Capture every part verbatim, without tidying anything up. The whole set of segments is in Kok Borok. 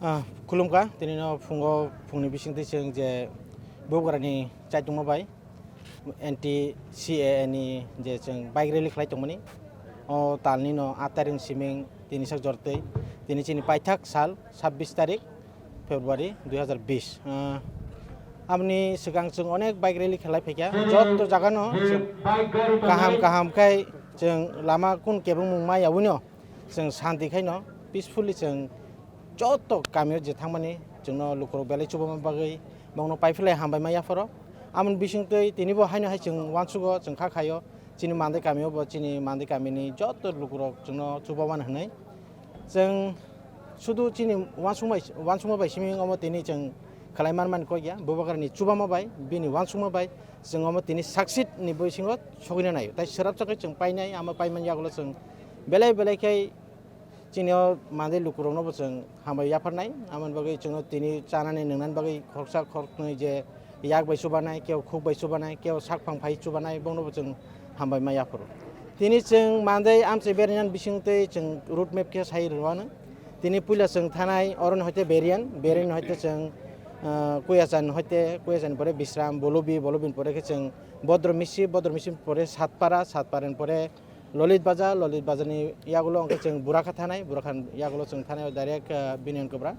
Ah, khulumkha, tini no phungo, phungni bisingtwi chwng je Bubagrani chaitungma bai anti C A A ni je chwng bike rally khlai tongmani, o talni no aat tarik ni siming tini sak jortwi, tini chini paithak sal sabbish tarik February dui hazar bish. Ah, aboni swkang chwng onek bike rally khlai phaikha, joto jaga no chwng kaham kaham khai chwng lama kun kebengmung ma yaui no chwng shanti khai no peacefully chwng joto kamio je thangmani chwngno lukurok belai chubama bagwi bongno paiphlai hambai ma yapharo. Amoni bisingtwi tinibo haino hai chwng uansugo, chwng kha khaio chini Mandai kamio bo, chini Mandai kamini joto lukurok chwngno chubamani hwnwi. Chwng sudu chini uansukma, uansukma bai simi omo tini chwng khlai man mani kok ya, Bubagrani chubama bai, bini uansukma bai chwng omo tini succeed ni bisingo sogwina naio. Tai swrapsa khe chwng painai, amo paimani yagulo chwng belai belai khe chini o Mandai lukurokno bo chwng hambai yapharnai, amoni bagwi chwngno tini chanani nwngnani bagwi khoroksa khoroknwi je yak bai chubanai, kebo khuk bai chubanai, kebo sakphang phai chubanai, bongno bo chwng hambai ma yaphuru. Tini chwng Mandai amchai berainani bisingtwi chwng road map khe sai rwmano. Tini puila chwng thanai oroni hoite Berian, Berian hoite chwng, ah, Kuyachan hoite, Kuyachan pore Bisram, Bolobi, Bolobini pore khe chwng Bodro Misi, Bodro Misi pore Satpara, Satparani pore Lolit Bajar, Lolit Bajarni yagulo hwnkhe chwng Burakha thanai, Burakha yagulo chwng thanai direct, ah, Binian Kobra.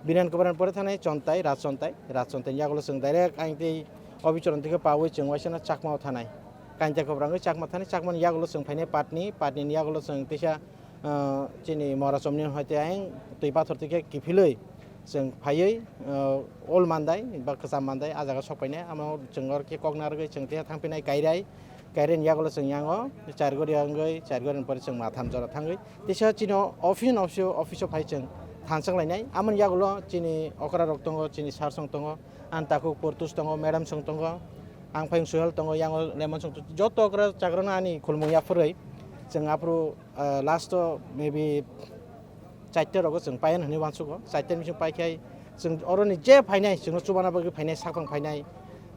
Binian Kobrani pore thanai Chontai, Rajchontai, Rajchontaini yagulo chwng direct ang tei Obichoron thike pawi chwng waisano Chakmao thanai. Kainta Kobra wngwi Chakma thanai, Chakmani yagulo chwng phainai Patni, Patnini yagulo chwng teisa, ah, chini Morasomni hoite ayang twi pathor thike kiphilwi chwng phaiwi, ah, Old Mandai ba Kwcham Mandai ah jaga sok phainai. Amo chwng oro khe kok narwgwi chwng teisa thangphinai Kairai. Kaireni yagulo chwng yango Chargori wngwi, Chargori ni pore chwng Matham jora thangwi. Teisa chini office, office, office o phai chwng thanchang lainai. Amoni yagulo chini okra rok tongo, chini sir song tongo, ani takhuk Portus tongo, madam song tongo, ang phai Suhel tongo, yango Lemon song tongo. Joto okra chakrano ani khulmung yaphurwi chwng aphuru, ah, last o maybe chaita rogo chwng payan hwnwi uansugo. Chaita ni bising paikhai chwng oroni je phainai, chwngno chubana bagwi phainai, sakphang phainai,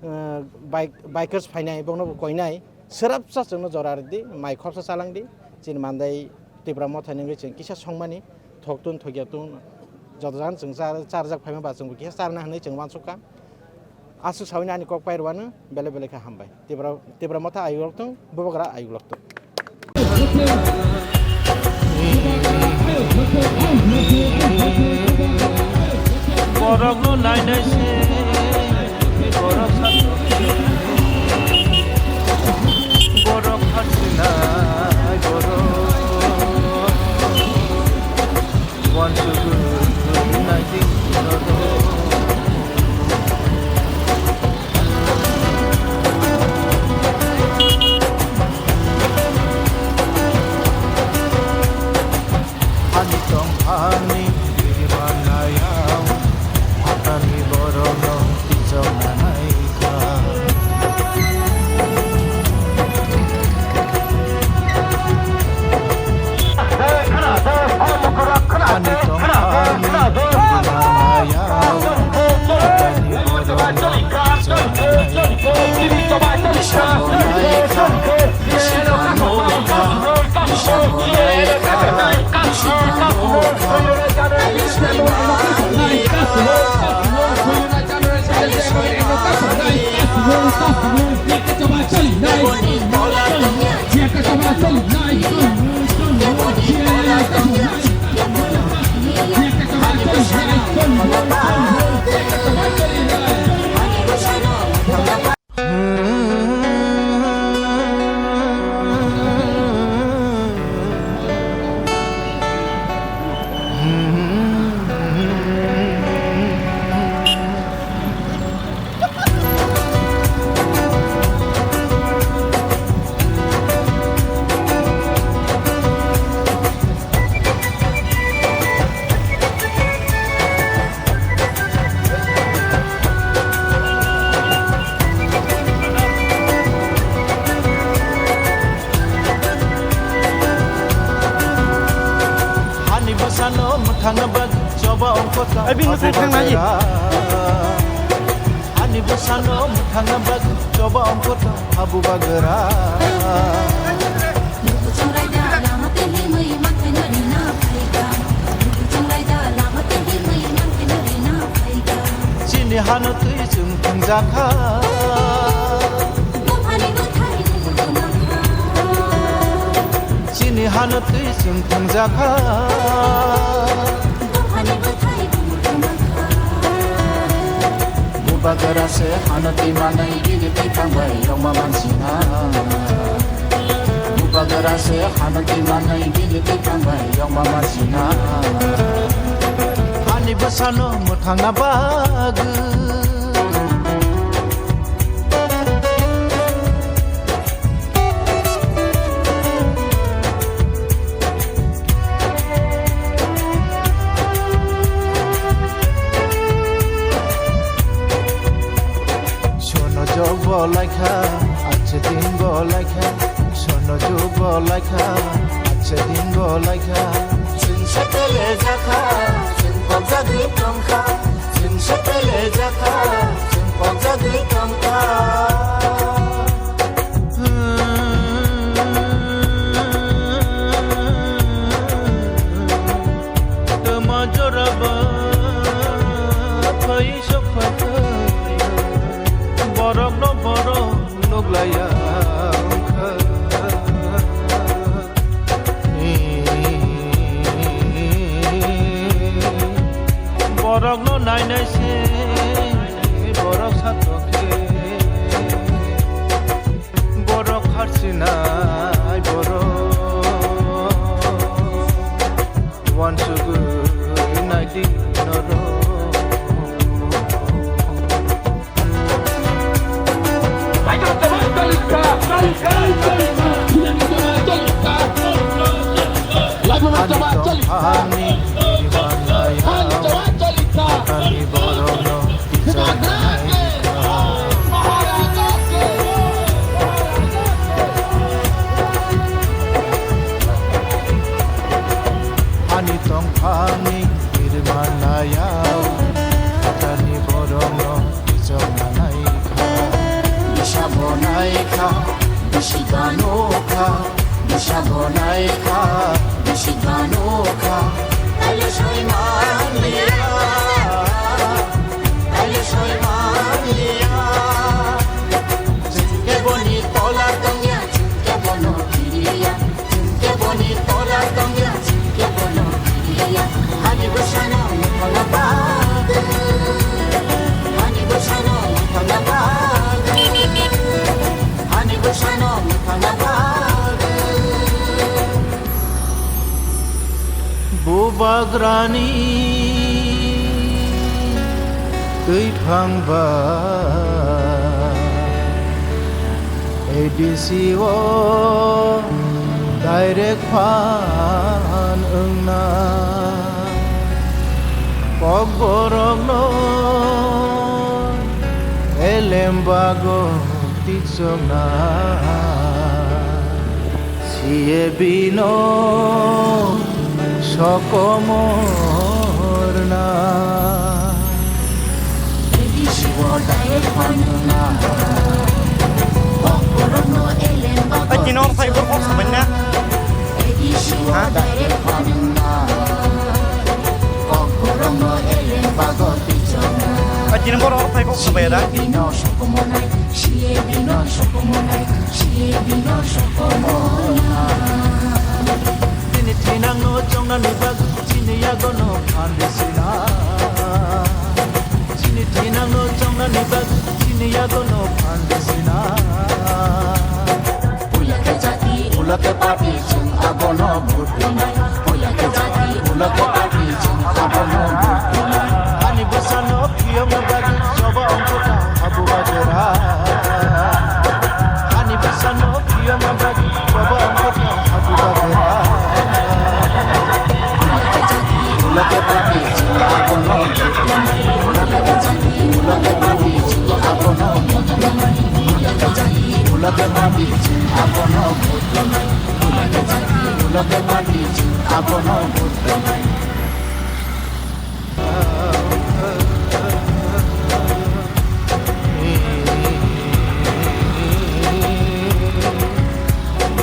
eh, bike, bikers phainai, bongno bo koinai. Swrapsa chwngno jora rwdi, mai khorsa chalangdi. Chini Mandai Tipra Mothani wngwi chwng kisa songmani, thoktun, thokyaktun, joto jan chwng char-, charjak phaima ba chwngbo kisa charna hwnwi chwng uansukha. Aswk saui ani kok pai rwano belai belai khe hambai. Tipra, Tipra Motha ayuk lok thung, Bubagra ayuk lok thung. Borokno nainai se, borok sakno borok khachilai borok. Ani tongphani birimanayao, hatani borokno tichokna naikha. Ani tongphani birimanayao, hatani borokno tichokna naikha. Ani bwsano mwthangna bagwi choba ongkho ta. Ai, bini sai thangna ye. Ani bwsano mwthangna bagwi choba ongkho ta. Abu bagra. Lukuchung raida lama tei himwi mankhe nari na phaikha. Lukuchung raida lama tei himwi mankhe Hano twi chwng thwngjakha. Buphani bwthai buphang kha. Chini hano twi chwng thwngjakha. Buphani bwthai buphang kha. Bubagra se hano twi manwi bini twi thangbai yongma mansina. Bubagra se hano twi manwi bini twi thangbai yongma mansina. Ani bwsano mwthangna bagwi. Sono jok bo laikha, ache din bo laikha. Sono jok bo laikha, ache din bo laikha. Chwng se pele jakha, chwng kok jagwi tongkha. Chwng se pele jakha, chwng kok jagwi tongkha. Tama joraba phai sok phai, borok no borok nuk laya wngkha. Borok no nai nai se, borok satok khe, borok harsinai borok wansugwi nai di norok. Ani tongphani biriman laiha, ani borokno tichok nai kha. Ani tongphani biriman laiha, ani borokno tichok nai kha. Bisa bo nai kha, bisi gano kha, bisa bo nai kha, bisi gano kha. Taile soi man liya, taile soi man liya. Chwng khe boni tola tongya, chwng khe bono kiriya. Chwng khe boni tola tongya, chwng khe bono kiriya. Ani bwsano mwthangna bagwi, ani bwsano mwthangna bagwi, ani bwsano mwthangna bagwi. Bubagrani twi phangba A D C o direct phan wngna, Kokborokno elem bago tichokna, C A B no sokomorna. Ai, tini oro phai borok kok sabaina. Ha? Ai, tini borok phai kok sabaina. Chini thinangno chongnani bagwi chini yagono phan di sina. Chini thinangno chongnani bagwi chini yagono phan di sina. Puila khe jati, ulo khe party, chwng abono vote rwnai. Puila khe jati, ulo khe party, chwng abono vote rwnai. Ani bwsano phiyokna bagwi choba ongkha ta habu bagera. Ani bwsano phiyokna bagwi choba ongkha ta habu bagera.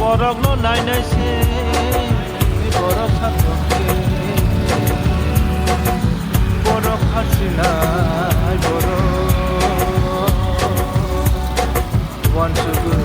Borokno nainai se, borok satok se, borok harsinai, borok Suku